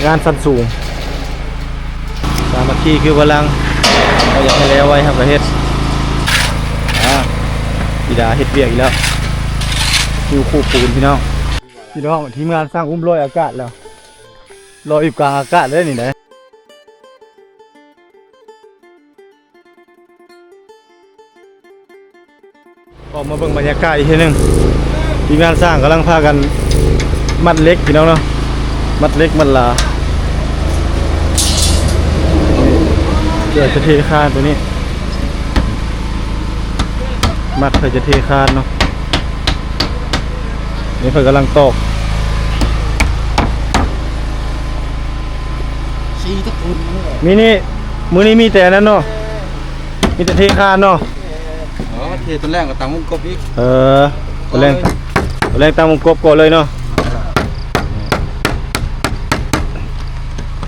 ງານຊັ້ນສູງ ສາມັກຄີຄືພະລັງ ເຮົາຢາກໃຫ້ແລ້ວໄວເຮົາກໍເຮັດ. ອາ ອີດາເຮັດວຽກອີກແລ້ວ ຫິ້ວຄູ່ປູນພີ່ນ້ອງ. ພີ່ນ້ອງ ທີມງານຊ່າງອຸ້ມລອຍອາກາດແລ້ວ ລອຍຢູ່ກາງອາກາດເລີຍນີ້ນະ. ອອກມາເບິ່ງບັນຍາກາດອີກເທື່ອໜຶ່ງ ທີມງານຊ່າງກຳລັງພາກັນມັດເຫຼັກພີ່ນ້ອງເນາະ ມັດເຫຼັກມັດຫຼາ ເພື່ອຈະເທຄານໂຕນີ້ ມັດເພື່ອຈະເທຄານເນາະ. ນີ້ເພິ່ນກຳລັງຕອກ ສີ່ຕະກຸນ ມີນີ້ ມື້ນີ້ມີແຕ່ອັນນັ້ນເນາະ ມີແຕ່ເທຄານເນາະ. ເອີ ເທຕອນແລງກໍຕັ້ງວົງກົບອີກ. ເອີ ຕອນແລງ ຕອນແລງຕັ້ງວົງກົບກ່ອນເລີຍເນາະ.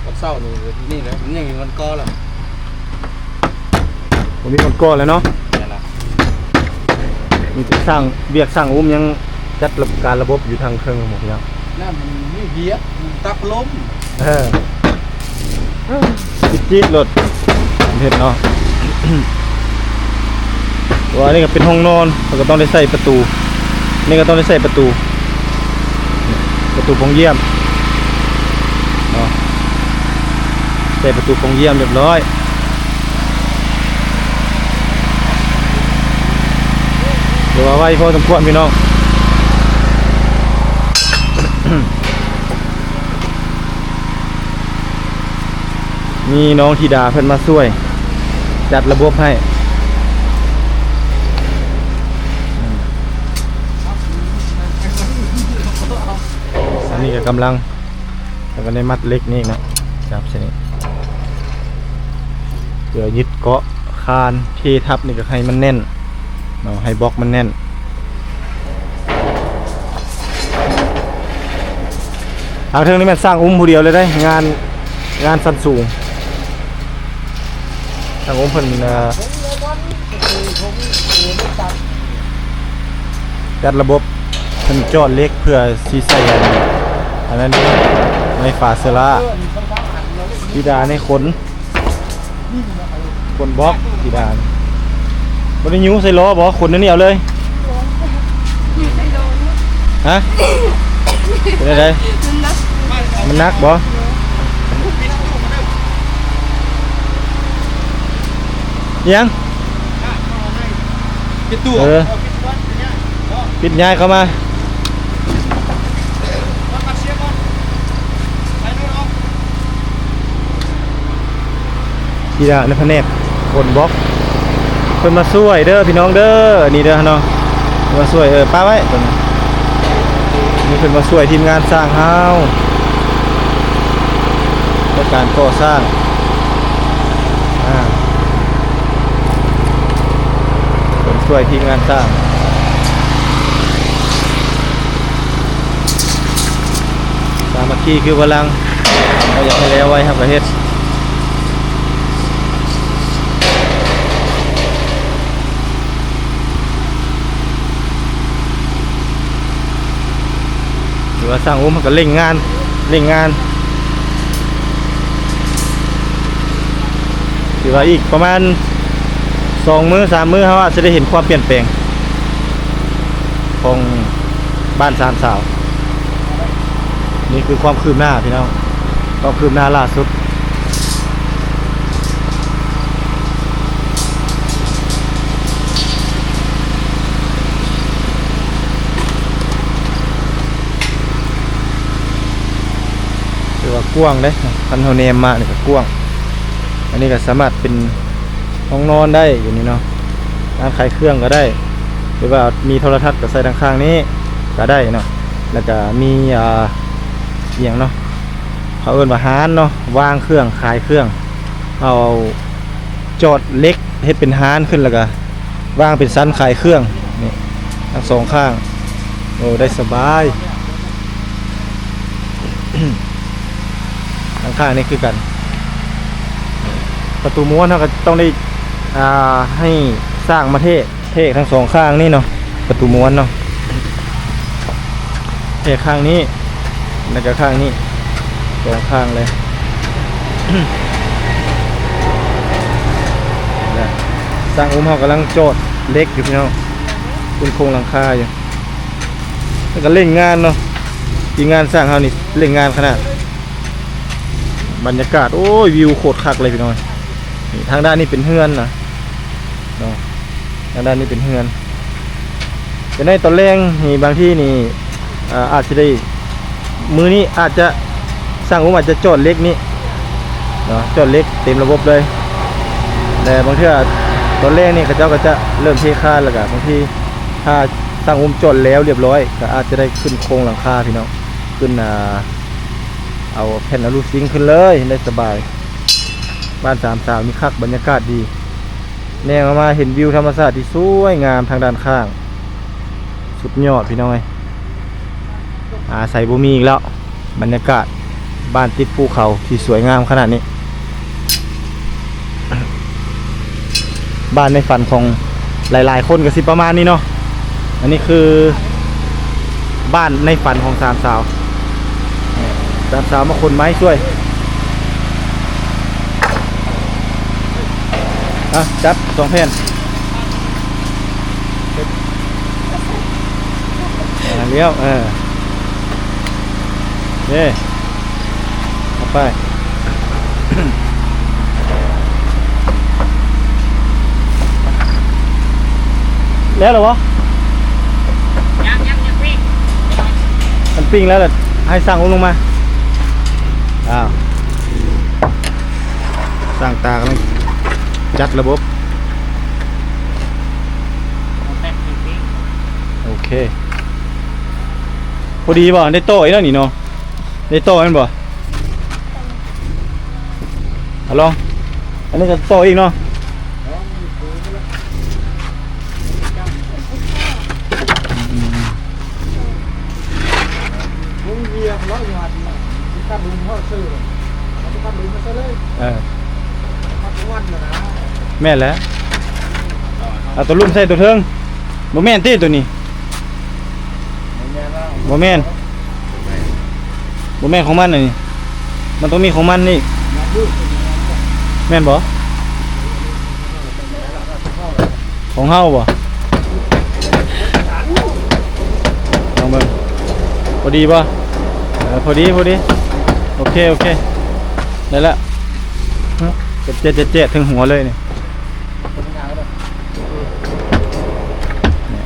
ຕອນເຊົ້ານີ້ ນີ້ແຫຼະ ມັນຍັງມີວັນກໍລະ ບໍ່ມີຄົນກໍ່ແລ້ວເນາະ. ແມ່ນລະ ມີແຕ່ຊ່າງ ວຽກຊ່າງອຸ້ມຍັງຈັດລະ ການລະບົບຢູ່ທາງເທິງໝົດພີ່ນ້ອງ. ນັ້ນມັນມີວຽກ ມັນຕັກລົມ. ເອີ ຈິດໆໂລດ ເຮັດເນາະ. ເພາະວ່າອັນນີ້ກໍເປັນຫ້ອງນອນ ເພິ່ນກໍຕ້ອງໄດ້ໃສ່ປະຕູ ນີ້ກໍຕ້ອງໄດ້ໃສ່ປະຕູ ປະຕູໂພງຢ້ຽມເນາະ ໃສ່ປະຕູໂພງຢ້ຽມຮຽບຮ້ອຍ. ຖືວ່າໄວພໍສົມຄວນພີ່ນ້ອງ ມີນ້ອງທິດາເພິ່ນມາຊ່ວຍຈັດລະບົບໃຫ້. ອັນນີ້ກໍກຳລັງ ແລ້ວກໍໄດ້ມັດເຫຼັກນີ້ເນາະ ຈັບໃສ່ນີ້ ເພື່ອຍຶດເກາະຄານ ເທທັບນີ້ກໍໃຫ້ມັນແໜ້ນເນາະ ໃຫ້ບລັອກມັນແໜ້ນ. ທາງເທິງນີ້ແມ່ນຊ່າງອຸ້ມຜູ້ດຽວເລີຍເດ້ ງານ ງານຊັ້ນສູງ ທາງອົງເພິ່ນ ເອີ ຈັດລະບົບ ເພິ່ນຈອດເຫຼັກເພື່ອຊິໃສ່ ອັນນັ້ນ ໃນຝາເຊື້ອລາ ທີ່ດາໃນຂົນ ຂົນບລັອກທີ່ດາ ບໍ່ໄດ້ຍູ້ໃສ່ລໍ້ບໍ ຂົນແນວນີ້ເອົາເລີຍ. ຮະ ເປັນຈັ່ງໃດ ມັນໜັກ ມັນໜັກບໍ? ອີຫຍັງ? ປິດຕູ້ ເອີ ປິດ ຍ້າຍເຂົ້າມາ. ທີ່ລະ ໃນພະແນກຂົນບລັອກ ເພິ່ນມາຊ່ວຍເດີພີ່ນ້ອງເດີ ນີ້ເດີເນາະ ມາຊ່ວຍ ເອີ ປະໄວ້ຕົວນີ້ ນີ້ເພິ່ນມາຊ່ວຍທີມງານຊ່າງເຮົາ ໃນການກໍ່ສ້າງ ອາ ເພິ່ນຊ່ວຍທີມງານສ້າງ. ສາມັກຄີຄືພະລັງ ເຮົາຢາກໃຫ້ແລ້ວໄວເຮົາກໍເຮັດ ຫຼືວ່າຊ່າງອຸ້ມເຮົາກໍເລັ່ງງານ ເລັ່ງງານ ຖືວ່າອີກປະມານສອງມື້ສາມມື້ ເຮົາອາດຈະໄດ້ເຫັນຄວາມປ່ຽນແປງ ຂອງບ້ານສາມສາວ. ນີ້ຄືຄວາມຄືບໜ້າພີ່ນ້ອງ ຄວາມຄືບໜ້າລ່າສຸດ ຖືວ່າກວ້າງເດ້ ຄັນເຮົາແນມມານີ້ກໍກວ້າງ. ອັນນີ້ກໍສາມາດເປັນຫ້ອງນອນໄດ້ຢູ່ນີ້ເນາະ ຮ້ານຂາຍເຄື່ອງກໍໄດ້ ຫຼືວ່າມີໂທລະທັດກໍໃສ່ທາງຂ້າງນີ້ກໍໄດ້ເນາະ ແລ້ວກໍມີ ອ່າ ອີ່ຫຍັງເນາະ ເຂົາເອີ້ນວ່າຮ້ານເນາະ ວາງເຄື່ອງ ຂາຍເຄື່ອງ ເອົາຈອດເຫຼັກເຮັດເປັນຮ້ານຂຶ້ນ ແລ້ວກໍ ວາງເປັນຊັ້ນຂາຍເຄື່ອງນີ້ ທັງສອງຂ້າງ ໂອ້ ໄດ້ສະບາຍ. ທາງຂ້າງນີ້ຄືກັນ ປະຕູມ້ວນເຮົາກໍຕ້ອງໄດ້ ອ່າ ໃຫ້ຊ່າງມາເທກ ເທກທັງສອງຂ້າງນີ້ເນາະ ປະຕູມ້ວນເນາະ ເທກຂ້າງນີ້ ແລ້ວກໍຂ້າງນີ້ ສອງຂ້າງເລີຍ. ແລະ ຊ່າງອຸ້ມເຮົາກຳລັງຈອດເຫຼັກຢູ່ພີ່ນ້ອງ, ຂຶ້ນໂຄງຫຼັງຄາຢູ່. ແລ້ວກໍເລັ່ງງານເນາະ, ທີມງານຊ່າງເຮົານີ້ເລັ່ງງານຂະໜາດ. ບັນຍາກາດ ໂອ້ຍ ວິວໂຄດຄັກເລີຍພີ່ນ້ອງ. ນີ້ ທາງດ້ານນີ້ເປັນເຮືອນນະເນາະ, ທາງດ້ານນີ້ເປັນເຮືອນ. ແຕ່ໃນຕອນແລງນີ້ ບາງທີນີ້ ອາ ອາດຊິໄດ້ ມື້ນີ້ອາດຈະ ຊ່າງອຸ້ມອາດຈະຈອດເຫຼັກນີ້ເນາະ, ຈອດເຫຼັກເຕັມລະບົບເລີຍ. ແລະ ບາງເທື່ອຕອນແລງນີ້ ເຂົາເຈົ້າກໍຈະເລີ່ມເທຄານ, ແລ້ວກໍບາງທີຖ້າຊ່າງອຸ້ມຈອດແລ້ວລຽບຮ້ອຍ ກໍອາດຈະໄດ້ຂຶ້ນໂຄງຫຼັງຄາພີ່ນ້ອງ, ຂຶ້ນ ອາ ເອົາແຜ່ນອະລູຊິງຂຶ້ນເລີຍ ໄດ້ສະບາຍ. ບ້ານສາມສາວນີ້ຄັກ ບັນຍາກາດດີ, ແນມອອກມາເຫັນວິວທຳມະຊາດທີ່ສວຍງາມທາງດ້ານຂ້າງ. ສຸດຍອດພີ່ນ້ອງເອີຍ, ອາໄສບໍ່ມີອີກແລ້ວ. ບັນຍາກາດບ້ານຕິດພູເຂົາທີ່ສວຍງາມຂະໜາດນີ້. ບ້ານໃນຝັນຂອງຫຼາຍໆຄົນກໍຊິປະມານນີ້ເນາະ. ອັນນີ້ຄືບ້ານໃນຝັນຂອງສາມສາວ, ສາມສາວມາຂົນໄມ້ຊ່ວຍ. ອ່ະ ຈັບສອງແຜ່ນ. ອ່າ ລ້ຽວ ເອີ ເອີ ເອົາໄປ. ແລ້ວລະບໍ່? ຍັງ ຍັງ ຍັງປີ້ງ. ມັນປີ້ງແລ້ວລະ ໃຫ້ຊ່າງອຸ້ມລົງມາ. ອ້າວ ຊ່າງຕາກຳລັງຈັດລະບົບ. ໂອເຄ ພໍດີບໍ່? ໄດ້ຕໍ່ອີກແລ້ວນີ້ເນາະ, ໄດ້ຕໍ່ແມ່ນບໍ່? ເອົາລອງ ອັນນີ້ກໍຕໍ່ອີກເນາະ. ອືມ ວງວຽງເນາະ ຢູ່ຫັ້ນ ຊິຕັດຫຼຸມເຮົາຊື່ ຊິຕັດຫຼຸມມາໃສ່ເລີຍ. ເອີ ຕັດທຸກວັນນະນະ. ແມ່ນແຫຼະ ເອົາຕົວລຸ່ມໃສ່ຕົວເທິງ. ບໍ່ແມ່ນຕິຕົວນີ້? ບໍ່ແມ່ນແລ້ວ ບໍ່ແມ່ນ ບໍ່ແມ່ນຂອງມັນອັນນີ້, ມັນຕ້ອງມີຂອງມັນນີ້. ແມ່ນບໍ່? ຂອງເຮົາບໍ່? ລອງເບິ່ງ ພໍດີບໍ່? ເອີ ພໍດີ ພໍດີ. ໂອເຄ ໂອເຄ ໄດ້ລະ. ເຈັດໆໆ ເທິງຫົວເລີຍນີ້. ນີ້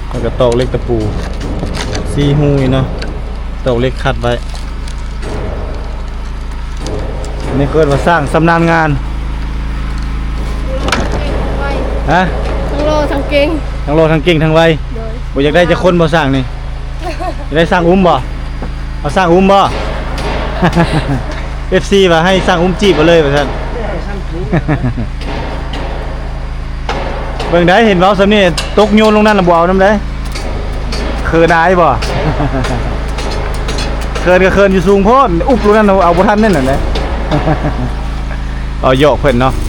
ເພິ່ນກໍຕອກເຫຼັກຕະປູສີ່ຮູນີ້ເນາະ, ຕອກເຫຼັກຂັດໄວ້. ອັນນີ້ເອີ້ນວ່າຊ່າງຊຳນານງານ. ຮະ? ທັງຫຼໍ່ທັງເກັ່ງ ທັງຫຼໍ່ທັງເກັ່ງທັງໄວ. ໂດຍ ບໍ່ຢາກໄດ້ຈັກຄົນບໍ່ຊ່າງນີ້? ຢາກໄດ້ຊ່າງອຸ້ມບໍ່? ເອົາຊ່າງອຸ້ມບໍ່? ເອັຟຊີວ່າໃຫ້ຊ່າງອຸ້ມຈີບເອົາເລີຍວ່າຊັ້ນ. ເບິ່ງໄດ໋ ເຫັນເວົ້າສ່ຳນີ້ ຕົກໂຍນລົງນັ້ນລະບໍ່ເອົານຳໄດ໋. ເຂີນອາຍບໍ່? ເຂີນກໍເຂີນຢູ່ສູງໂພດ, ອຸບລົງນັ້ນເອົາບໍ່ທັນນັ້ນນະ. ເອົາຢອກເພິ່ນເນາະ. ມີ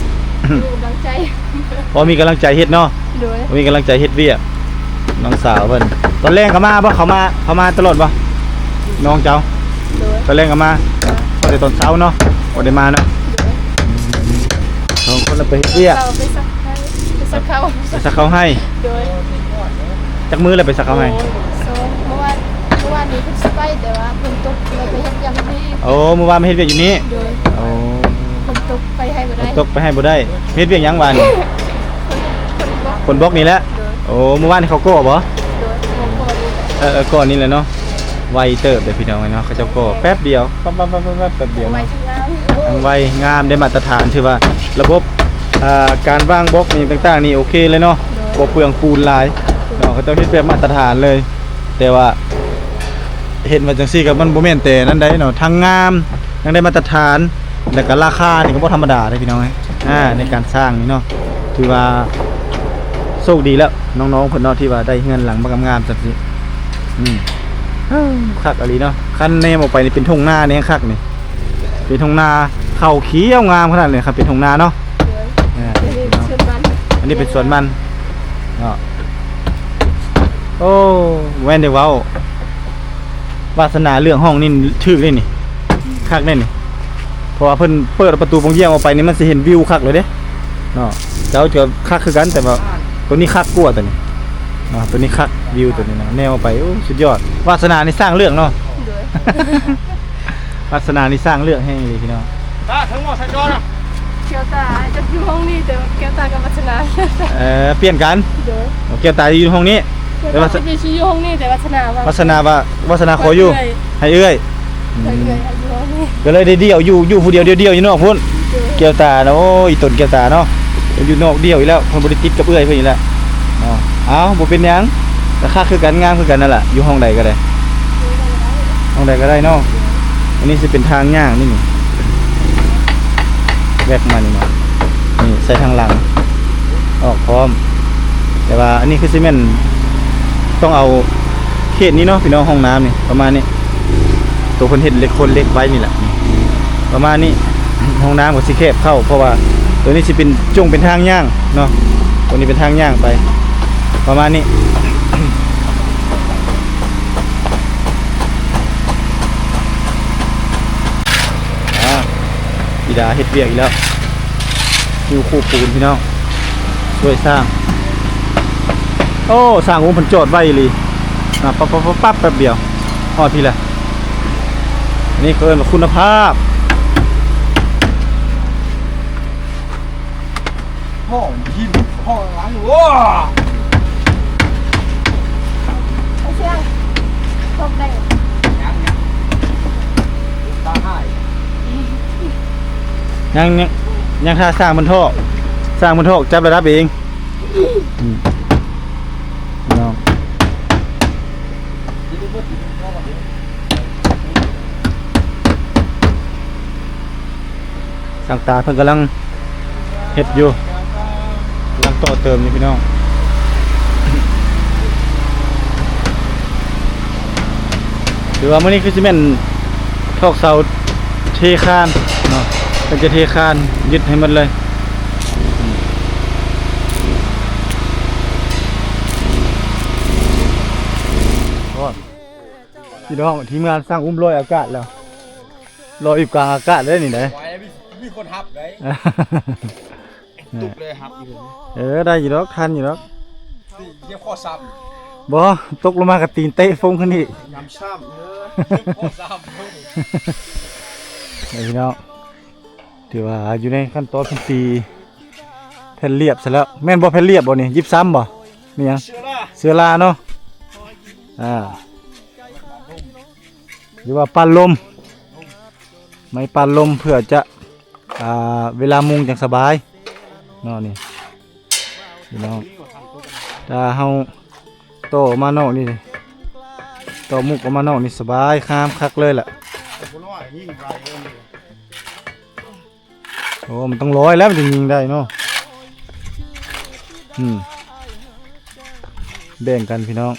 ກຳລັງໃຈ ພໍມີກຳລັງໃຈເຮັດເນາະ. ໂດຍ ມີກຳລັງໃຈເຮັດວຽກ ນ້ອງສາວເພິ່ນ. ຕອນແລງກໍມາບໍ່? ເຂົາມາ ເຂົາມາຕະຫຼອດບໍ່ ນ້ອງເຈົ້າ? ໂດຍ ຕອນແລງກໍມາ. ໂດຍ ພໍແຕ່ຕອນເຊົ້າເນາະ ບໍ່ໄດ້ມາເນາະ. ໂດຍ ສອງຄົນລະໄປເຮັດວຽກ ເຂົາໄປສັກໄຮ່ ໄປສັກເຂົ້າ ໄປສັກເຂົ້າໄຮ່. ໂດຍ ຈັກມື້ລະໄປສັກເຂົ້າໄຮ່? ໂອ້ຍ ສອງ ເມື່ອວານ ເມື່ອວານນີ້ເພິ່ນຊິໄປ ແຕ່ວ່າຝົນຕົກ ລະໄປເຮັດວຽກຢູ່ນີ້. ໂອ້ ມື້ວານມາເຮັດວຽກຢູ່ນີ້. ໂດຍ ໂອ້ ຝົນຕົກໄປໄຮ່ບໍ່ໄດ້ ຝົນຕົກໄປໄຮ່ບໍ່ໄດ້. ເຮັດວຽກຫຍັງວານນີ້? ຂົນ ຂົນບລັອກ ຂົນບລັອກນີ້ແຫຼະ. ໂດຍ ໂອ້ ມື້ວານນີ້ເຂົາກໍ່ບໍ່? ໂດຍ ເຂົາກໍ່ນີ້ແຫຼະ. ເອີ ເອີ ກໍ່ນີ້ແຫຼະເນາະ. ໄວເຕີບເດ້ພີ່ນ້ອງເອີຍເນາະ, ເຂົາເຈົ້າກໍ່ແປັບດຽວ ປັບໆໆໆ ແປັບດຽວເນາະ. ທັງໄວງາມ ໄດ້ມາດຕະຖານ ຖືວ່າລະບົບ ອ່າ ການວາງບລັອກນີ້ຕ່າງໆນີ້ໂອເຄເລີຍເນາະ. ໂດຍ ບໍ່ເປືອງປູນຫຼາຍເນາະ, ເຂົາເຈົ້າເຮັດແບບມາດຕະຖານເລີຍ. ແຕ່ວ່າເຫັນວ່າຈັ່ງຊີ້ກໍມັນບໍ່ແມ່ນແຕ່ນັ້ນໃດ໋ເນາະ, ທັງງາມ ຍັງໄດ້ມາດຕະຖານ ແລ້ວກໍລາຄານີ້ກໍບໍ່ທຳມະດາເດ້ພີ່ນ້ອງເອີຍ. ອ່າ ໃນການສ້າງນີ້ເນາະ ຖືວ່າໂຊກດີແລ້ວ ນ້ອງໆເພິ່ນເນາະ ທີ່ວ່າໄດ້ເຮືອນຫຼັງງາມໆຈັ່ງຊີ້. ອືມ ເອີ ຄັກອີ່ຫຼີເນາະ. ຄັນແນມອອກໄປນີ້ເປັນທົ່ງນານີ້ແຮງຄັກນີ້, ເປັນທົ່ງນາ ເຂົ້າຂຽວງາມຂະໜາດນີ້ ຄັນເປັນທົ່ງນາເນາະ. ໂດຍ ເອີ ອັນນີ້ເປັນສວນມັນ ອັນນີ້ເປັນສວນມັນເນາະ. ໂອ້ ແມ່ນໄດ້ເວົ້າ ວາສະໜາເລື່ອງຫ້ອງນີ້ຖືກເດ້ນີ້. ຄັກແນ່ນີ້ ເພາະວ່າເພິ່ນເປີດປະຕູປ່ອງຢ້ຽມອອກໄປນີ້ ມັນຊິເຫັນວິວຄັກເລີຍເດ້ເນາະ. ເຈົ້າກໍຄັກຄືກັນ ແຕ່ວ່າໂຕນີ້ຄັກກວ່າໂຕນີ້ເນາະ. ໂຕນີ້ຄັກ ວິວໂຕນີ້ນະ ແນມອອກໄປ ໂອ້ ສຸດຍອດ. ວາສະໜານີ້ສ້າງເລື່ອງເນາະ. ໂດຍ ວາສະໜານີ້ສ້າງເລື່ອງແຮງອີ່ຫຼີພີ່ນ້ອງ. ຕາເຖິງໝໍໃສ່ຈອນະ ແກ້ວຕາຈະຢູ່ຫ້ອງນີ້ ແຕ່ວ່າແກ້ວຕາກັບວາສະໜາ ເອີ ປ່ຽນກັນ. ໂດຍ ແກ້ວຕາຢູ່ຫ້ອງນີ້ ແຕ່ວ່າ ແກ້ວຕາຈະຢູ່ຫ້ອງນີ້ ແຕ່ວາສະໜາວ່າ ວາສະໜາວ່າ ວາສະໜາຂໍຢູ່ ເອື້ອຍ ໃຫ້ເອື້ອຍ ໃຫ້ເອື້ອຍ ອືມ ໃຫ້ຢູ່ຫ້ອງນີ້ ກໍເລີຍໄດ້ດ່ຽວ ຢູ່ ຢູ່ຜູ້ດຽວ ດ່ຽວໆຢູ່ນອກພຸ້ນ. ໂດຍ ແກ້ວຕານະ ໂອ້ຍ ອີ່ຕົນແກ້ວຕາເນາະ ຢູ່ນອກດ່ຽວອີກແລ້ວ ເພິ່ນບໍ່ໄດ້ຕິດກັບເອື້ອຍເພິ່ນອີກແລ້ວເນາະ. ເອົ້າ ບໍ່ເປັນຫຍັງ ລາຄາຄືກັນ ງາມຄືກັນນັ້ນລະ ຢູ່ຫ້ອງໃດກໍໄດ້ ຫ້ອງໃດກໍໄດ້ເນາະ. ອັນນີ້ຊິເປັນທາງຍ່າງນີ້ ແວັກມານີ້ເນາະ ນີ້ໃສ່ທາງຫຼັງອອກພ້ອມ. ແຕ່ວ່າອັນນີ້ຄືຊິແມ່ນຕ້ອງເອົາເຂດນີ້ເນາະພີ່ນ້ອງ ຫ້ອງນ້ຳນີ້ປະມານນີ້ ໂຕເພິ່ນເຮັດເຫຼັກຄົນເຫຼັກໄວ້ນີ້ແຫຼະ ປະມານນີ້. ຫ້ອງນ້ຳກໍຊິແຄບເຂົ້າ ເພາະວ່າໂຕນີ້ຊິເປັນ ຈົ່ງເປັນທາງຍ່າງເນາະ ໂຕນີ້ເປັນທາງຍ່າງໄປ ປະມານນີ້. ອາ ອີດາເຮັດວຽກອີກແລ້ວ ຫິ້ວຄູ່ປູນພີ່ນ້ອງ ຊ່ວຍສ້າງ. ໂອ້ ຊ່າງອຸ້ມເພິ່ນຈອດໄວອີ່ຫຼີ ປັບໆໆໆ ແປັບດຽວຮອດພີ້ແຫຼະ. ອັນນີ້ເຂົາເອີ້ນວ່າຄຸນນະພາບ. ຫ້ອງຫີນຫ້ອງຫຼັງ ໂອ້ ເອົາເຊຍ ຕົກໄດ້ ຍັງ ຍັງ ຕາຫາຍ ຍັງ ຍັງ ຍັງຖ້າສ້າງມັນທໍ່ ສ້າງມັນທໍ່ ຈັບລະດັບເອງ. ອືມ ພີ່ນ້ອງ ຊ່າງຕາເພິ່ນກຳລັງເຮັດຢູ່ ກຳລັງຕໍ່ເຕີມຢູ່ພີ່ນ້ອງ. ຖືວ່າມື້ນີ້ຄືຊິແມ່ນຕອກເສົາເທຄານເນາະ ເພິ່ນຈະເທຄານຍຶດໃຫ້ໝົດເລີຍ. ພີ່ນ້ອງ ທີມງານຊ່າງອຸ້ມລອຍອາກາດແລ້ວ ລອຍຢູ່ກາງອາກາດເລີຍນີ້ໄດ໋ ມີ ມີຄົນຮັບໄດ໋. ຕຸກເລີຍຮັບຢູ່ ເອີ ໄດ້ຢູ່ດອກ ທັນຢູ່ດອກ. ນີ້ ຢຽບຂໍ້ຊ້ຳ ບໍ່ ຕົກລົງມາກໍຕີນເຕະຟົ້ງຂຶ້ນອີກ ຍຳຊ້ຳເດີ ຢຽບຂໍ້ຊ້ຳ. ເອີ ພີ່ນ້ອງ ຖືວ່າຢູ່ໃນຂັ້ນຕອນພິທີ ແຜ່ນລຽບຊະແລ້ວ ແມ່ນບໍ່? ແຜ່ນລຽບບໍ່ນີ້? ຢິບຊ້ຳບໍ່? ແມ່ນຫຍັງ? ເຊື້ອລາ ເຊື້ອລາເນາະ. ອ່າ ຫຼືວ່າປັ້ນລົມ ໄມ້ປັ້ນລົມ ເພື່ອຈະ ອ່າ ເວລາມຸງຈັ່ງສະບາຍເນາະ. ນີ້ພີ່ນ້ອງ ຖ້າເຮົາຕໍ່ອອກມານອກນີ້ ຕໍ່ມຸກອອກມານອກນີ້ ສະບາຍ ງາມຄັກເລີຍແຫຼະ. ໂອ້ ມັນຕ້ອງລອຍແລ້ວ ມັນຈຶ່ງຍິງໄດ້ເນາະ. ອືມ ແບ່ງກັນພີ່ນ້ອງ.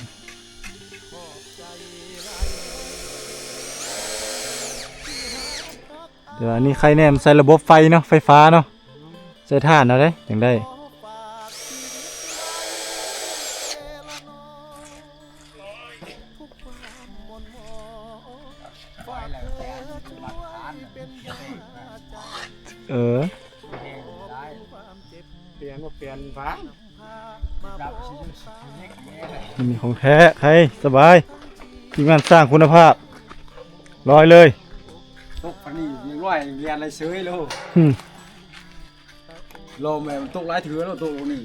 ແຕ່ວ່າອັນນີ້ໄຄແນ່ ມັນໃຊ້ລະບົບໄຟເນາະ ໄຟຟ້າເນາະ ໃຊ້ຖ່ານເອົາເດ້ ຈັ່ງໄດ້. ເອີ ປ່ຽນບໍ່ປ່ຽນຫວາ ມັນມີຂອງແທ້ ໄຄສະບາຍ ທີມງານສ້າງຄຸນນະພາບ ລອຍເລີຍ. ຕົກປານນີ້ຍັງລອຍ ແລ່ນໄລ່ເຊີຍໂລດ. ອືມ ລອແມ່ນຕົກຫຼາຍເທື່ອແລ້ວ ຕົກນີ້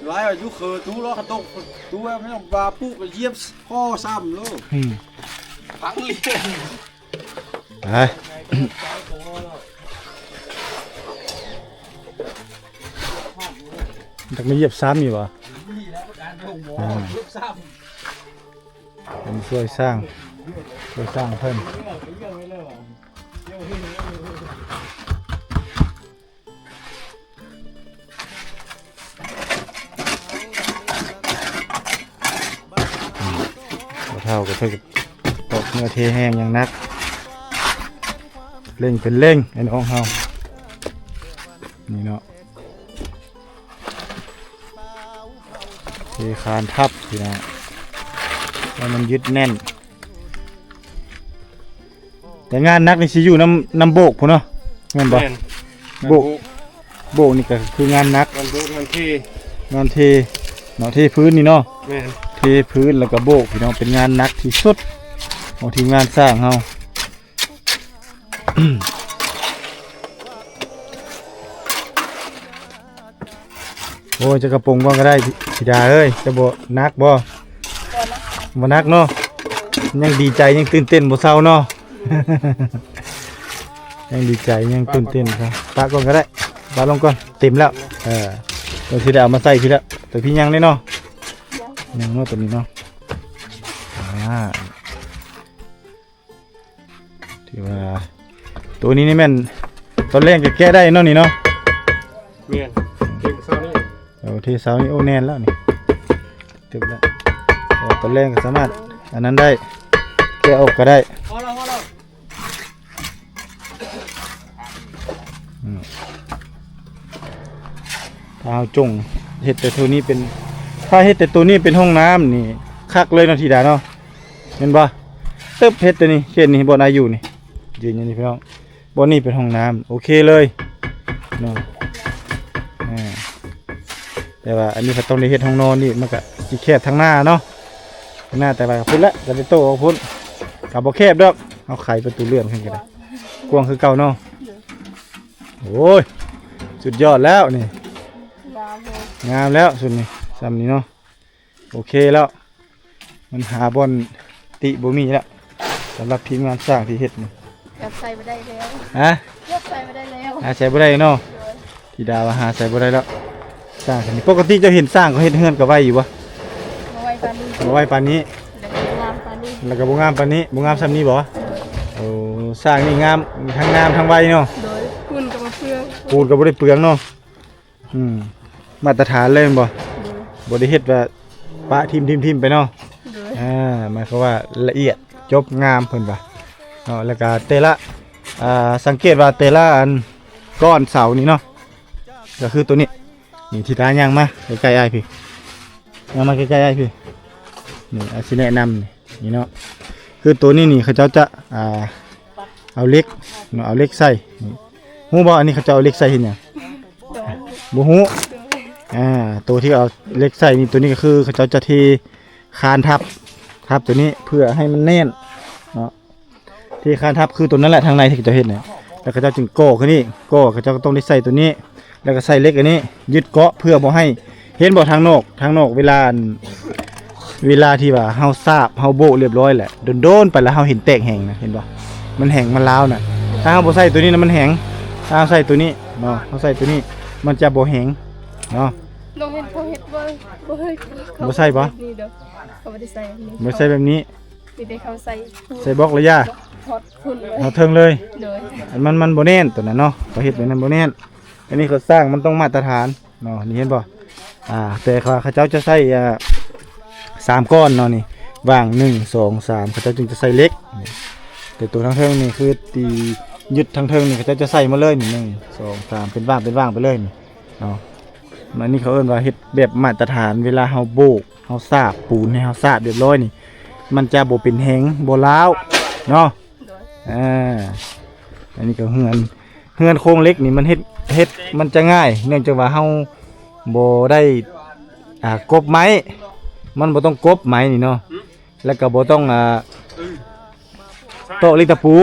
ຫຼາຍຢູ່ເຂີຕູລອກະຕົກ ຕູແມ່ນວ່າປຸກຢຽບຂໍ້ຊ້ຳໂລດ. ອືມ ຝັງລຽນ ໄປ ຈັກມາຢຽບຊ້ຳຢູ່ບໍ່? ອືມ ເປັນຊ່ວຍສ້າງ ຊ່ວຍສ້າງເພິ່ນ. ພໍ່ເຖົ້າກໍຖືກຕອກເຫື່ອເທແຮງຢ່າງໜັກ ເລັ່ງເປັນເລັ່ງ ໄອ້ນ້ອງເຮົາ ນີ້ເນາະ. ເທຄານທັບພີ່ນ້ອງ ໃຫ້ມັນຍຶດແໜ້ນ. ແຕ່ງານໜັກນີ້ຊິຢູ່ນຳ ນຳໂບກພຸ້ນເນາະ ແມ່ນບໍ່? ແມ່ນ ໂບກ ໂບກນີ້ກໍຄືງານໜັກ ງານໂບກ ງານເທ ງານເທເນາະ ເທພື້ນນີ້ເນາະ ແມ່ນ ເທພື້ນແລ້ວກໍໂບກ ພີ່ນ້ອງ ເປັນງານໜັກທີ່ສຸດຂອງທີມງານຊ່າງເຮົາ. ໂອ້ຍ ເຈົ້າກະປົງກ່ອນກໍໄດ້ ທິດາເອີຍ ເຈົ້າບໍ່ໜັກບໍ່? ບໍ່ໜັກ ບໍ່ໜັກເນາະ ຍັງດີໃຈ ຍັງຕື່ນເຕັ້ນບໍ່ເຊົາເນາະ ຍັງດີໃຈ ຍັງຕື່ນເຕັ້ນ ປະກ່ອນກໍໄດ້ ປະລົງກ່ອນ ເຕັມແລ້ວ ເອີ ຕົວທີ່ໄດ້ເອົາມາໃສ່ພີ້ແລ້ວ ຕົວພີ້ຍັງເດ້ເນາະ ຍັງເນາະ ຕົວນີ້ເນາະ ອ່າ ຖືວ່າ ໂຕນີ້ນີ້ແມ່ນ ຕອນແລງກໍແກະໄດ້ເນາະນີ້ເນາະ ແມ່ນ ເກັບເຊົ້ານີ້ ໂອເຄ ເຊົ້ານີ້ ໂອ້ ແໜ້ນແລ້ວນີ້ ຕຶກແລ້ວ ເອີ ຕອນແລງກໍສາມາດ ອັນນັ້ນໄດ້ ແກະອອກກໍໄດ້ ພໍແລ້ວ ພໍແລ້ວ ອືມ ຖ້າເຮົາຈົ່ງເຮັດແຕ່ໂຕນີ້ເປັນ ຖ້າເຮັດແຕ່ໂຕນີ້ເປັນຫ້ອງນ້ຳນີ້ ຄັກເລີຍເນາະ ທິດາເນາະ ແມ່ນບໍ່? ຕຶບ ເຮັດແຕ່ນີ້ ເຂດນີ້ ບ່ອນອາຍຸນີ້ ຢືນຢູ່ນີ້ພີ່ນ້ອງ ບ່ອນນີ້ເປັນຫ້ອງນ້ຳ ໂອເຄເລີຍເນາະ ອ່າ ແຕ່ວ່າອັນນີ້ເຂົາຕ້ອງໄດ້ເຮັດຫ້ອງນອນອີກ ມັນກະຊິແຄບທາງໜ້າເນາະ ທາງໜ້າ ແຕ່ວ່າພຸ້ນແຫຼະ ກະໄດ້ໂຕ້ອອກພຸ້ນ ກະບໍ່ແຄບດອກ ເຮົາໄຂປະຕູເລື່ອນຂຶ້ນກໍໄດ້ ກວ້າງຄືເກົ່າເນາະ ໂອ້ຍ ສຸດຍອດແລ້ວນີ້ ງາມແລ້ວຊຸດນີ້ ຊ່ຳນີ້ເນາະ ໂອເຄແລ້ວ ມັນຫາບ່ອນຕິບໍ່ມີແລ້ວ ສຳລັບທີມງານຊ່າງທີ່ເຮັດນີ້ ເກືອບໃສ່ບໍ່ໄດ້ແລ້ວ ຮະ ເກືອບໃສ່ບໍ່ໄດ້ແລ້ວ ຫາໃສ່ບໍ່ໄດ້ເນາະ ໂດຍ ທິດາວ່າຫາໃສ່ບໍ່ໄດ້ແລ້ວ ຊ່າງນີ້ ປົກກະຕິເຈົ້າເຫັນຊ່າງເຂົາເຮັດເຮືອນກໍໄວຢູ່ບໍ່? ບໍ່ໄວປານນີ້ ບໍ່ໄວປານນີ້ ແລ້ວກໍບໍ່ງາມປານນີ້ ແລ້ວກໍບໍ່ງາມປານນີ້ ບໍ່ງາມຊ່ຳນີ້ບໍ່? ໂດຍ ໂອ້ ຊ່າງນີ້ງາມ ທັງງາມທັງໄວເນາະ ໂດຍ ປູນກໍບໍ່ເປືອງ ປູນກໍບໍ່ໄດ້ເປືອງເນາະ ອືມ ມາດຕະຖານເລີຍແມ່ນບໍ່? ໂດຍ ບໍ່ໄດ້ເຮັດວ່າປະຖິ້ມໆໄປເນາະ ໂດຍ ອ່າ ໝາຍຄວາມວ່າລະອຽດຈົບງາມເພິ່ນວ່າເນາະ ແລ້ວກະແຕ່ລະ ອ່າ ສັງເກດວ່າແຕ່ລະອັນກ້ອນເສົານີ້ເນາະ ກໍຄືໂຕນີ້ ນີ້ ທິດາຍ່າງມາໃກ້ໆອ້າຍພີ້ ຍ່າງມາໃກ້ໆອ້າຍພີ້ ນີ້ ອາ ຊິແນະນຳ ນີ້ເນາະ ຄືໂຕນີ້ນີ້ເຂົາເຈົ້າຈະ ອ່າ ເອົາເຫຼັກເນາະ ເອົາເຫຼັກໃສ່ ນີ້ ຮູ້ບໍ່ ອັນນີ້ເຂົາເຈົ້າເອົາເຫຼັກໃສ່ເຮັດຫຍັງ? ບໍ່ຮູ້ ອ່າ ໂຕທີ່ເອົາເຫຼັກໃສ່ນີ້ ໂຕນີ້ກໍຄືເຂົາເຈົ້າຈະເທຄານທັບ ທັບໂຕນີ້ເພື່ອໃຫ້ມັນແໜ້ນເນາະ ເທຄານທັບ ຄືໂຕນັ້ນແຫຼະ ທາງໃນທີ່ເຂົາເຈົ້າເຮັດນີ້ ແລ້ວເຂົາເຈົ້າຈຶ່ງກໍ່ຂຶ້ນອີກ ກໍ່ ເຂົາເຈົ້າກໍຕ້ອງໄດ້ໃສ່ໂຕນີ້ ແລ້ວກໍໃສ່ເຫຼັກອັນນີ້ຍຶດເກາະ ເພື່ອບໍ່ໃຫ້ ເຫັນບໍ່ ທາງນອກ ທາງນອກເວລາ ອັນ ເວລາທີ່ວ່າເຮົາສາບ ເຮົາໂບະລຽບຮ້ອຍແຫຼະ ດົນໆໄປແລ້ວເຮົາເຫັນແຕກແຫງນະ ເຫັນບໍ່ ມັນແຫງ ມັນລາວນະ ຖ້າເຮົາບໍ່ໃສ່ໂຕນີ້ນະ ມັນແຫງ ຖ້າເຮົາໃສ່ໂຕນີ້ເນາະ ເຮົາໃສ່ໂຕນີ້ ມັນຈະບໍ່ແຫງເນາະ ນ້ອງເຫັນເຂົາເຮັດບໍ່? ບໍ່ເຄີຍ ບໍ່ໃສ່ບໍ່? ເຂົາເຮັດນີ້ເດີ ເຂົາບໍ່ໄດ້ໃສ່ແບບນີ້ ບໍ່ໃສ່ແບບນີ້ ມີແຕ່ເຂົາໃສ່ ໃສ່ບລັອກລະຢ່າ ຮອດພຸ້ນເລີຍ ຮອດເທິງເລີຍ ໂດຍ ອັນມັນ ມັນບໍ່ແໜ້ນໂຕນັ້ນເນາະ ເຂົາເຮັດແບບນັ້ນບໍ່ແໜ້ນ ອັນນີ້ເຂົາສ້າງມັນຕ້ອງມາດຕະຖານ ເນາະ ນີ້ເຫັນບໍ່ ອ່າ ແຕ່ເຂົາ ເຂົາເຈົ້າຈະໃຊ້ ອ່າ ສາມກ້ອນເນາະ ນີ້ ວາງ ໜຶ່ງ ສອງ ສາມ ເຂົາເຈົ້າຈຶ່ງຈະໃສ່ເຫຼັກ ນີ້ ແຕ່ຕົວທາງເທິງນີ້ຄືຕີຍຶດທາງເທິງນີ້ ເຂົາເຈົ້າຈະໃສ່ໝົດເລີຍ ນີ້ ໜຶ່ງ ສອງ ສາມ ເປັນວາງ ເປັນວາງໄປເລີຍ ນີ້ເນາະ ອັນນີ້ເຂົາເອີ້ນວ່າເຮັດແບບມາດຕະຖານ ເວລາເຮົາໂບກ ເຮົາສາບປູນໃຫ້ເຮົາສາບລຽບຮ້ອຍນີ້ ມັນຈະບໍ່ເປັນແຫງ ບໍ່ລ້າວເນາະ ໂດຍ ອ່າ ອັນນີ້ກໍເຮືອນ ເຮືອນໂຄງເຫຼັກນີ້ມັນເຮັດ ເຮັດມັນຈະງ່າຍ ເນື່ອງຈາກວ່າເຮົາບໍ່ໄດ້ ອ່າ ກົບໄມ້ ມັນບໍ່ຕ້ອງກົບໄມ້ນີ້ເນາະ ແລ້ວກໍບໍ່ຕ້ອງ ອ່າ ຕອກເຫຼັກຕະປູ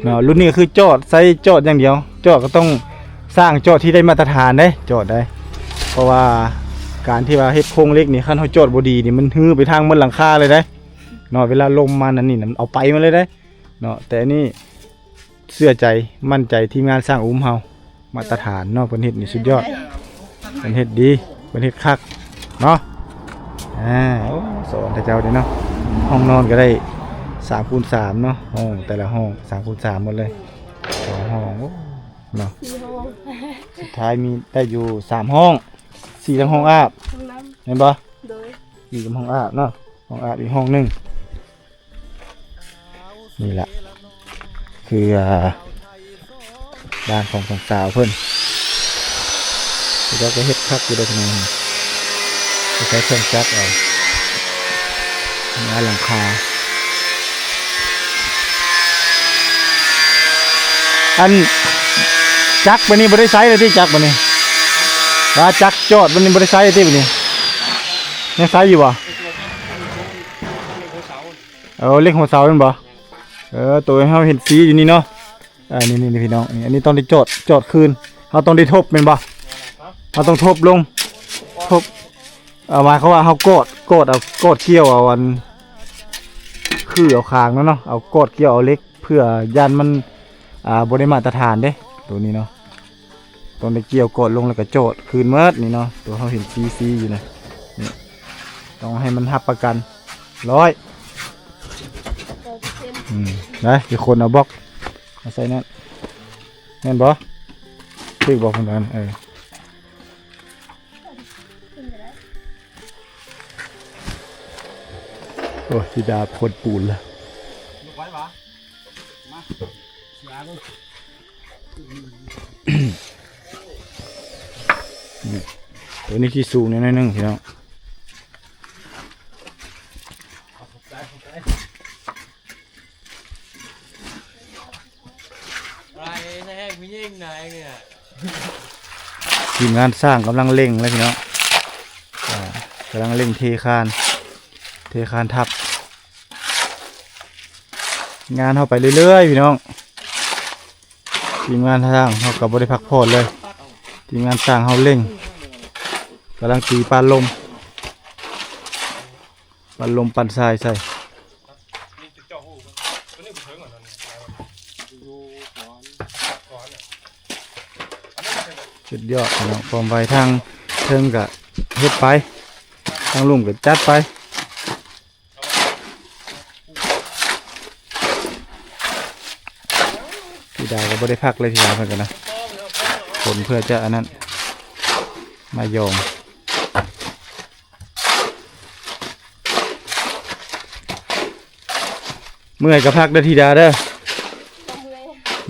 ເນາະ ລຸ້ນນີ້ກໍຄືຈອດ ໃຊ້ຈອດຢ່າງດຽວ ຈອດກໍຕ້ອງສ້າງຈອດທີ່ໄດ້ມາດຕະຖານເດ້ ຈອດໄດ້ ເພາະວ່າການທີ່ວ່າເຮັດໂຄງເຫຼັກນີ້ ຄັນເຮົາຈອດບໍ່ດີນີ້ ມັນຮື້ໄປທາງໝົດຫຼັງຄາເລີຍເດ້ເນາະ ເວລາລົມມານັ້ນນີ້ ມັນເອົາໄປໝົດເລີຍເດ້ ເນາະ ແຕ່ອັນນີ້ເຊື່ອໃຈ ໝັ້ນໃຈທີມງານຊ່າງອຸ້ມເຮົາ ມາດຕະຖານເນາະ ເພິ່ນເຮັດນີ້ສຸດຍອດ ເພິ່ນເຮັດດີ ເພິ່ນເຮັດຄັກເນາະ ອ່າ ໂອ້ ສອນເຂົາເຈົ້າເດ້ເນາະ ຫ້ອງນອນກໍໄດ້ສາມຄູນສາມເນາະ ຫ້ອງແຕ່ລະຫ້ອງສາມຄູນສາມໝົດເລີຍ ສອງຫ້ອງ ໂອ້ ເນາະ ສີ່ຫ້ອງ ສຸດທ້າຍມີໄດ້ຢູ່ສາມຫ້ອງ ສີ່ທັງຫ້ອງອາບ ຫ້ອງນ້ຳ ແມ່ນບໍ່? ໂດຍ ອີກຫ້ອງອາບເນາະ ຫ້ອງອາບອີກຫ້ອງໜຶ່ງ ນີ້ລະ ຄື ອ່າ ບ້ານຂອງສອງສາວເພິ່ນ ເຂົາເຈົ້າກໍເຮັດຄັກຢູ່ເດ້ພີ່ນ້ອງ ໃຊ້ເຄື່ອງຈັກເອົາ ມາຫຼັງຄາ ອັນຈັກບັດນີ້ບໍ່ໄດ້ໃຊ້ແລ້ວຕິ ຈັກບັດນີ້ ວ່າຈັກຈອດບັດນີ້ບໍ່ໄດ້ໃຊ້ແລ້ວຕິບັດນີ້ ຍັງໃຊ້ຢູ່ບໍ່? ເອີ ເຫຼັກຫົວເສົາແມ່ນບໍ່? ເອີ ໂຕເຮົາເຫັນສີຢູ່ນີ້ເນາະ. ອ່າ ນີ້ໆ ພີ່ນ້ອງ ນີ້ ອັນນີ້ຕ້ອງໄດ້ຈອດ ຈອດຄືນ ເຮົາຕ້ອງໄດ້ທົບແມ່ນບໍ່? ເຮົາຕ້ອງທົບລົງ ທົບ ເອົາ ໝາຍຄວາມວ່າເຮົາກອດ ກອດເອົາ ກອດກ່ຽວເອົາ ອັນ ຄືເອົາຄາງນັ້ນເນາະ ເອົາກອດກ່ຽວເອົາເຫຼັກ ເພື່ອຢ້ານມັນ ອ່າ ບໍ່ໄດ້ມາດຕະຖານເດ້ ໂຕນີ້ເນາະ. ຕ້ອງໄດ້ກ່ຽວກອດລົງ ແລ້ວກໍຈອດຄືນໝົດນີ້ເນາະ ໂຕເຮົາເຫັນສີໆຢູ່ນະ ນີ້ ຕ້ອງໃຫ້ມັນຮັບປະກັນຮ້ອຍ ອືມ ໄດ້ ຊິຂົນເອົາບລັອກມາໃສ່ນັ້ນ ແມ່ນບໍ່? ຖືກບໍ່? ເພິ່ນວ່າ ເອີ ໂອ້ຍ ຊິດາຂົນປູນລະ ໂຕນີ້ທີ່ສູງແດ່ໜ້ອຍໜຶ່ງ ພີ່ນ້ອງ. ທີມງານຊ່າງກຳລັງເລັ່ງເລີຍ ພີ່ນ້ອງ ອ່າ ກຳລັງເລັ່ງເທຄານ ເທຄານທັບ ງານເຮົາໄປເລື້ອຍໆ ພີ່ນ້ອງ. ທີມງານຊ່າງເຮົາກໍບໍ່ໄດ້ພັກຜ່ອນເລີຍ ທີມງານຊ່າງເຮົາເລັ່ງ ກຳລັງຕີປານລົມ ປານລົມປານຊາຍໃສ່ ສຸດຍອດເນາະ ຄວາມໄວທາງເທິງກໍເຮັດໄປ ທາງລຸ່ມກໍຈັດໄປ. ທິດາກໍບໍ່ໄດ້ພັກເລີຍ ທິດາເພິ່ນກໍນະ ຂົນເພື່ອຈະອັນນັ້ນ ມາຢອງ ເມື່ອຍກໍພັກເດີທິດາເດີ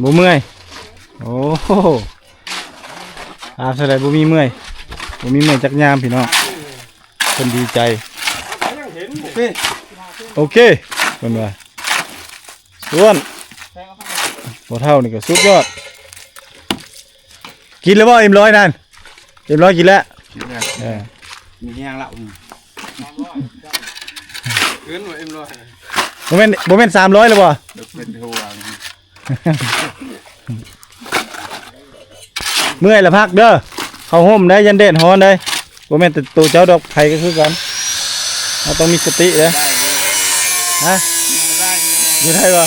ບໍ່ເມື່ອຍ ໂອ້ໂຫ ອາ ສະໄດ ບໍ່ມີເມື່ອຍ ບໍ່ມີເມື່ອຍຈັກຍາມ ພີ່ນ້ອງ. ເພິ່ນດີໃຈ ໂອເຄ ໂອເຄ ເພິ່ນວ່າ ສ່ວນພໍ່ເຖົ້ານີ້ກໍສຸດຍອດ ກິນແລ້ວບໍ່ ເອັມຮ້ອຍນັ້ນ ເອັມຮ້ອຍກິນແລ້ວ ກິນແລ້ວ ເອີ ມີແຮງແລ້ວ ອືມ ເກີນວ່າເອັມຮ້ອຍ ບໍ່ແມ່ນ ບໍ່ແມ່ນສາມຮ້ອຍແລ້ວບໍ່ ເປັນຫົວ ເມື່ອຍລະພັກເດີ ເຂົ້າຮົ່ມໄດ້ ຢ້ານແດດຮ້ອນໄດ໋ ບໍ່ແມ່ນແຕ່ໂຕເຈົ້າດອກ ໃຜກໍຄືກັນ ເຮົາຕ້ອງມີສະຕິເດີ ຮະ ຢູ່ໄດ້ບໍ່?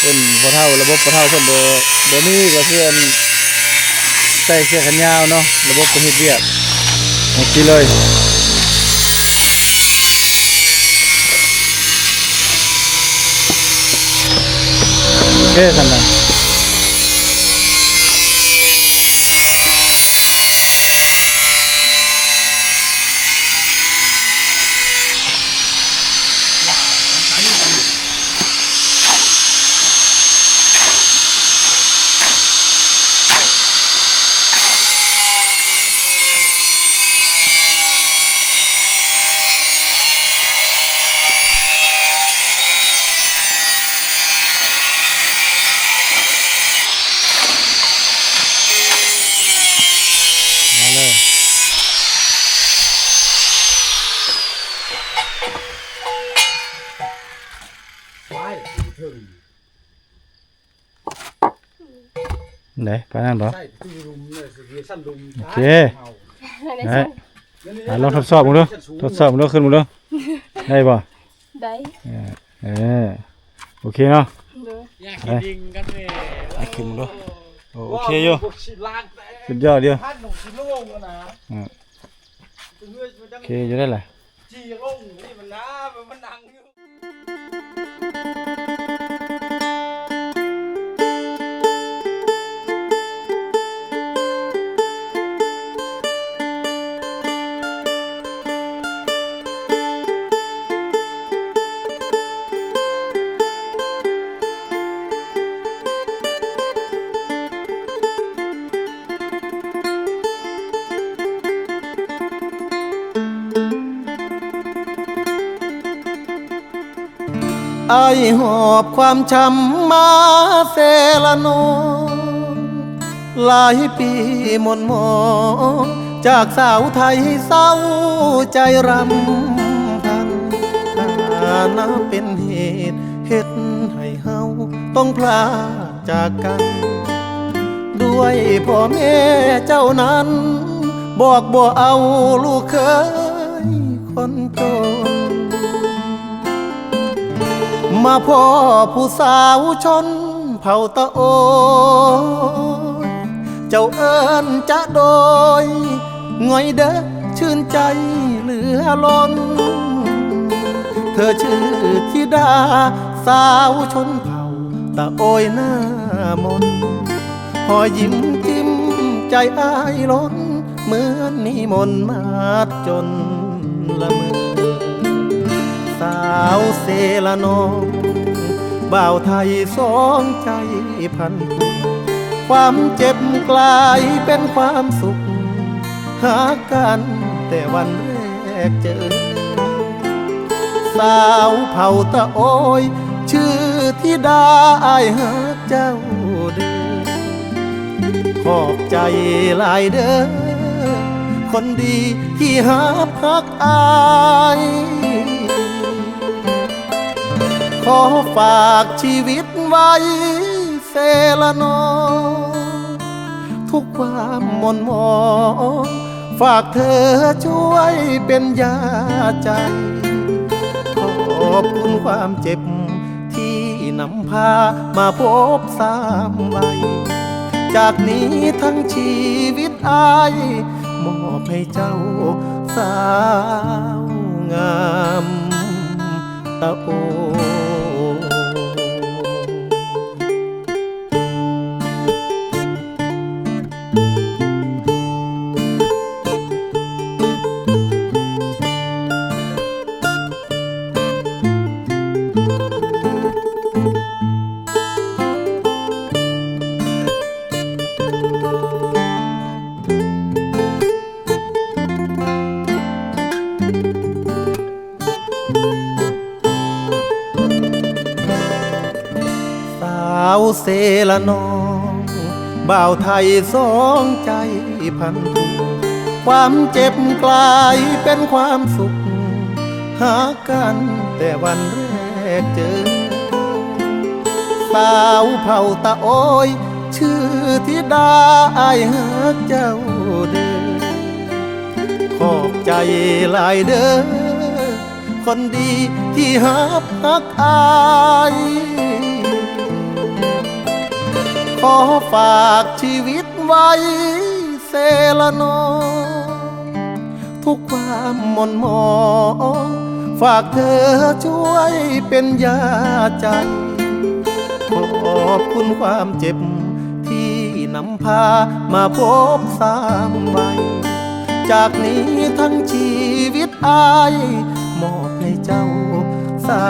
ເປັນພໍ່ເຖົ້າ ລະບົບພໍ່ເຖົ້າເພິ່ນບໍ່ ບໍ່ມີ ກໍຄືອັນ ໃສ່ເສື້ອແຂນຍາວເນາະ ລະບົບການເຮັດວຽກ ໂອເຄເລີຍ ໂອເຄຊັ້ນນະ. ມາເລີຍ ໄປເຖິງ ໄດ້ປານນັ້ນບໍ່? ໃສ່ຕູ້ລຸ່ມເລີຍ ຊິເຮັດຊັ້ນລຸ່ມ ໂອເຄ ໄດ້ ອ່າ ລອງທົດສອບເບິ່ງດູ ທົດສອບເບິ່ງດູ ຂຶ້ນເບິ່ງດູ ໄດ້ບໍ່? ໄດ້ ເອີ ເອີ ໂອເຄເນາະ ໂດຍ ໄດ້ ໄດ້ຂຶ້ນເບິ່ງດູ ໂອເຄຢູ່ ສຸດຍອດຢູ່ ອ່າ ໂອເຄຢູ່ໄດ້ລະ. ອ້າຍຫອບຄວາມຊ້ຳມາເຊລະນອງ ຫຼາຍປີໝ່ນໝອງ ຈາກສາວໄທເສົ້າໃຈຣຳພັນ ຖານະເປັນເຫດເຮັດໃຫ້ເຮົາຕ້ອງພລາກຈາກກັນ ດ້ວຍພໍ່ແມ່ເຈົ້ານັ້ນ ບອກບໍ່ເອົາລູກເຂີຍຄົນຈົນ ມາພໍ້ຜູ້ສາວຊົນເຜົ່າຕະໂອຍ ເຈົ້າເອີ້ນຈະໂດຍ ງ່ອຍເດີຊື່ນໃຈເຫຼືອລົ້ນ ເທີຊື່ທິດາສາວຊົນເຜົ່າຕະໂອຍໜ້າມົນ ຮອຍຍິ້ມຈິ້ມໃຈອ້າຍລົ້ນ ເໝືອນນິມົນມາດຈົນລະເມີ ສາວເຊລະນອງ ບ່າວໄທສອງໃຈພັນຜູກ ຄວາມເຈັບກລາຍເປັນຄວາມສຸກ ຫາກັນແຕ່ວັນແລກເຈີ ສາວເຜົ່າຕະໂອຍ ຊື່ທິດາ ອ້າຍຮັກເຈົ້າເດີ ຂອບໃຈຫຼາຍເດີ ຄົນດີທີ່ຮັບຮັກອ້າຍ ຂໍຝາກຊີວິດໄວ້ເຊລະນອງ ທຸກຄວາມໝ່ນໝອງ ຝາກເທີຊ່ວຍເປັນຢາໃຈ ຂອບຄຸນຄວາມເຈັບ ທີ່ນຳພາມາພົບຊ້ຳໄວ້ ຈາກນີ້ທັງຊີວິດອ້າຍ ມອບໃຫ້ເຈົ້າສາວງາມຕະໂອ ສາວເຊລະນອງ ບ່າວໄທສອງໃຈພັນຜູກ ຄວາມເຈັບກລາຍເປັນຄວາມສຸກ ຫາກັນແຕ່ວັນແລກເຈີ ສາວເຜົ່າຕະໂອຍ ຊື່ທິດາ ອ້າຍຮັກເຈົ້າເດີ ຂອບໃຈຫຼາຍເດີ ຄົນດີທີ່ຮັບຮັກອ້າຍ ຂໍຝາກຊີວິດໄວ້ເຊລະນອງ ທຸກຄວາມໝ່ນໝອງ ຝາກເທີຊ່ວຍເປັນຢາໃຈ ຂອບຄຸນຄວາມເຈັບ ທີ່ນຳພາມາພົບຊ້ຳໄວ້ ຈາກນີ້ທັງຊີວິດອ້າຍ ມອບໃຫ້ເຈົ້າສາ